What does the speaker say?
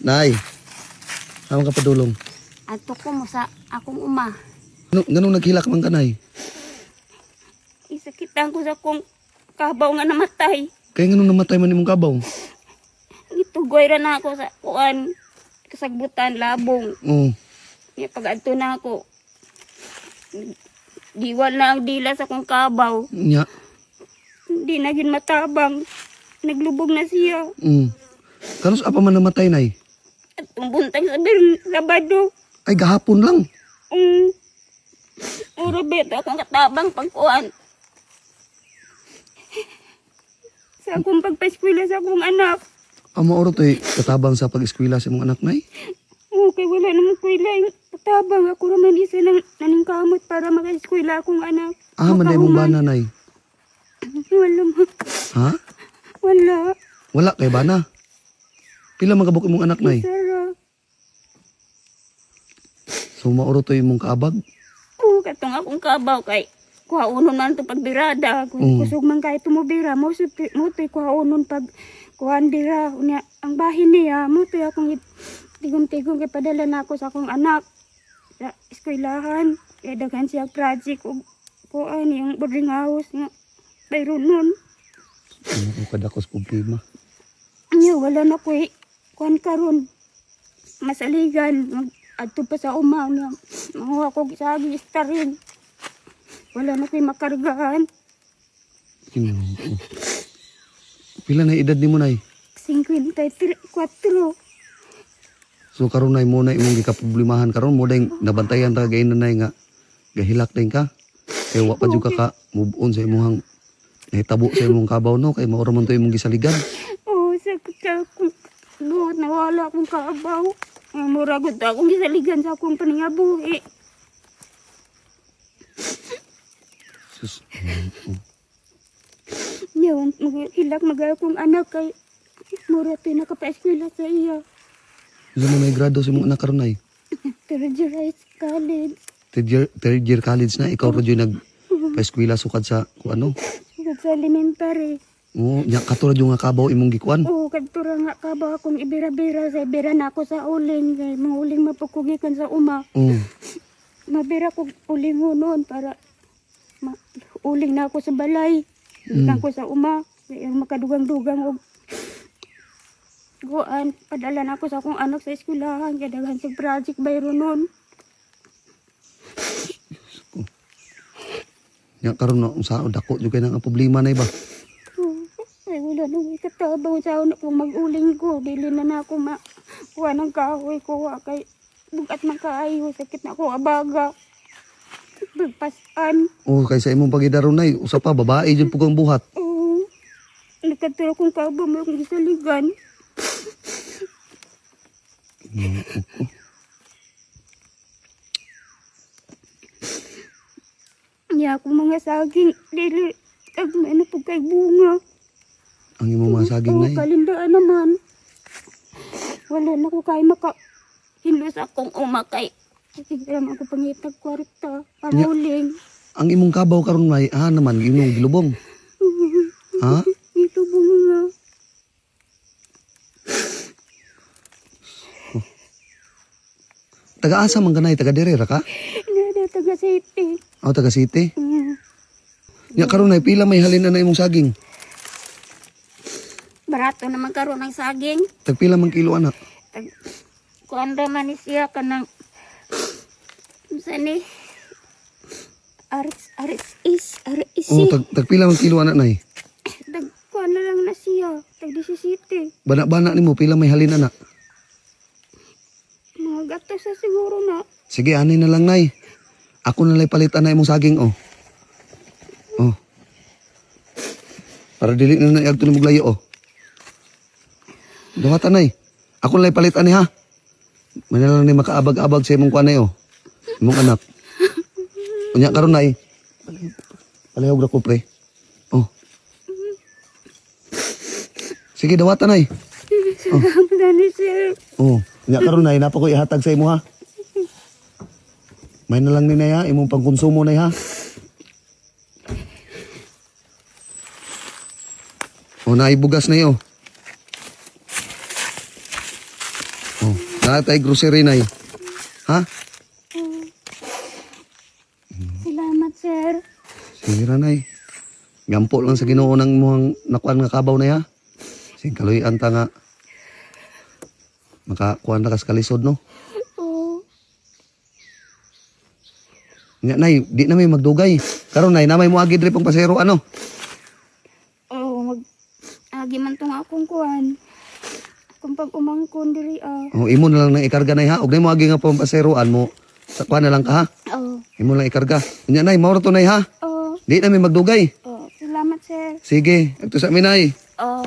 Nay, saan ka padulong? Adto ko mo sa akong uma. Ano, nganong naghilak man ka, Nay? Isakitan ko sa akong kabaw nga namatay. Kaya nganong namatay man imong kabaw? Gitugoy ra na ako sa kuan kasagbutan labong. Oo. Nya pag adto na ako, diwal na ang dila sa akong kabaw. Nya. Hindi na yun matabang. Naglubog na siya. Kanos apa man namatay, Nay? At buntag sa Sabado. Ay, gahapon lang. Uro beto akong katabang pagkuan. Sa akong pagpaskwila sa akong anak. Ang mauro to'y katabang sa pag-eskwela sa imong anak, Nay. Okay, wala namang kwila. Yung Katabang ako raman isa ng naningkamot para makaeskwela akong anak. Ah, man imong Makahuman. bana, Nay. Wala ma. Ha? Wala. Wala kay bana. Pila man kabuk imong anak, Nay? Isa ra. So mauro to'y imong kaabag. Oo, katong akong kabaw kay kuhaonon man to pagbirada. Kung kusog man kay tumubira, mo suti mo to'y kuhaonon pag kuhan bira. Unya, ang bahin niya, mo to'y akong tigom-tigom kay padala na ako sa akong anak sa eskwelahan. Kay daghan siya project ug kuan yung boarding house nga bayron nun. Ano kadakos problema. Nya wala na ko'y kuan karon. Masaligan mag adto pa sa uma niya. Manguha ko sa agi rin. Wala na ko'y makargahan. Ginoo. Pila na edad nimo, Nay? 54. So karon nay mo na imong gikaproblemahan karon mo dayng nabantayan ta gayud na nay nga gahilak din ka. Kay wa pa jud ka ka move on sa imong nahitabo sa imong kabaw no kay mao ra man to imong gisaligan. Oo, sakit sa akong buot. Nawala akong kaabaw. Ang mura gud akong gisaligan sa akong panangabuhi. Sus. Nya, maghilak mag akong anak kay mura to'y nakapaeskwela sa iya. Unsa man may grado sa imong anak karon nay? Third year high college. Third year college na ikaw ra jud nag paeskwela sukad sa kung ano. Sugod sa elementary. Oo, nya kato ra jud nga kabaw imong gikuan. Oo, kadto ra nga kabaw akong ibira-bira sa ibira na ako sa uling. Kay mga uling mapukugikan sa uma. Oo. Mabira ko uling noon para ma, uling na ako sa balay. Gikan ko sa uma. Kaya makadugang-dugang og guan, padala na ako sa akong anak sa eskwelahan. Kaya daghan sa project bayro noon. Nya karon na unsa dako jud kay nang problema nay ba? Oo. Ay, wala nang ikatabang sa una kung mag-uling ko. Dili na na ako makuha ng kahoy kuha kay bugat man kaayo. Sakit na ako abaga. Pagpasan. Oh, kay sa imong pagidaron nay usa pa babae jud pug ang buhat. Oo. Nakaturo kong kabaw mo akong gisaligan. Niya akong mga saging. Dili. Tagmay na po kay bunga. Ang imong mga saging Oo, nay. kalindaan naman. Wala na ko kaya maka... Hinlos akong umakay. Sige lang ako pangitag kwarta. Panguling. Ang imong kabaw karon nay, ah naman imong gilubong. Ha? Ito bunga. Taga-asa man ka nay, taga dire ra ka? Nada taga city. O taga city. Nya karon nay pila may halin na na imong saging. Barato naman karon ang saging. Tag pila man kilo anak. Tag kuan ra man ni siya kanang unsa ni? Aris aris is aris Oh, tag pila man kilo anak nay. Tag kuan na lang na siya. Tag 17. Bana-bana nimo pila may halin anak. Mga gatos sa siguro na. Sige, ani na lang nay. Ako na lang palitan na imong saging oh. Oh. Para dili na na iagto nimo layo oh. Duhatan nay. Ako na lang palit ani ha. May na lang ni makaabag-abag sa imong kuan nay oh. Imong anak. Unya karon nay. Palihog ra ko pre. Oh. Sige, dawatan nay. Salamat na ni sir. Oh, nya karon nay napa ko ihatag sa imo ha. May na lang ni nay ha, imong pangkonsumo nay ha. Oh, naibugas na iyo. Naa tay grocery, nay. Ha? Oo. Salamat, sir. Sige ra, nay. Gampo lang sa Ginoo ng imong nakuan nga kabaw na ya. Sige kaluy-an ta nga makakuan na kas kalisod, no. Oo. Nya nay, di na may magdugay. Karon nay, namay mo agi diri pang pasero ano. Oo, mag agi man tong akong kuan. Akong pag umangkon diri ah. Oh, imo na lang nang ikarga nay ha. Og nay mo agi nga pang paseroan mo. Sa kuan na lang ka ha. Oo. Imo lang ikarga. Nya nay, mao ra to nay ha. Oo. Di na may magdugay. Oo. Salamat, sir. Sige, agto sa amin nay. Oo.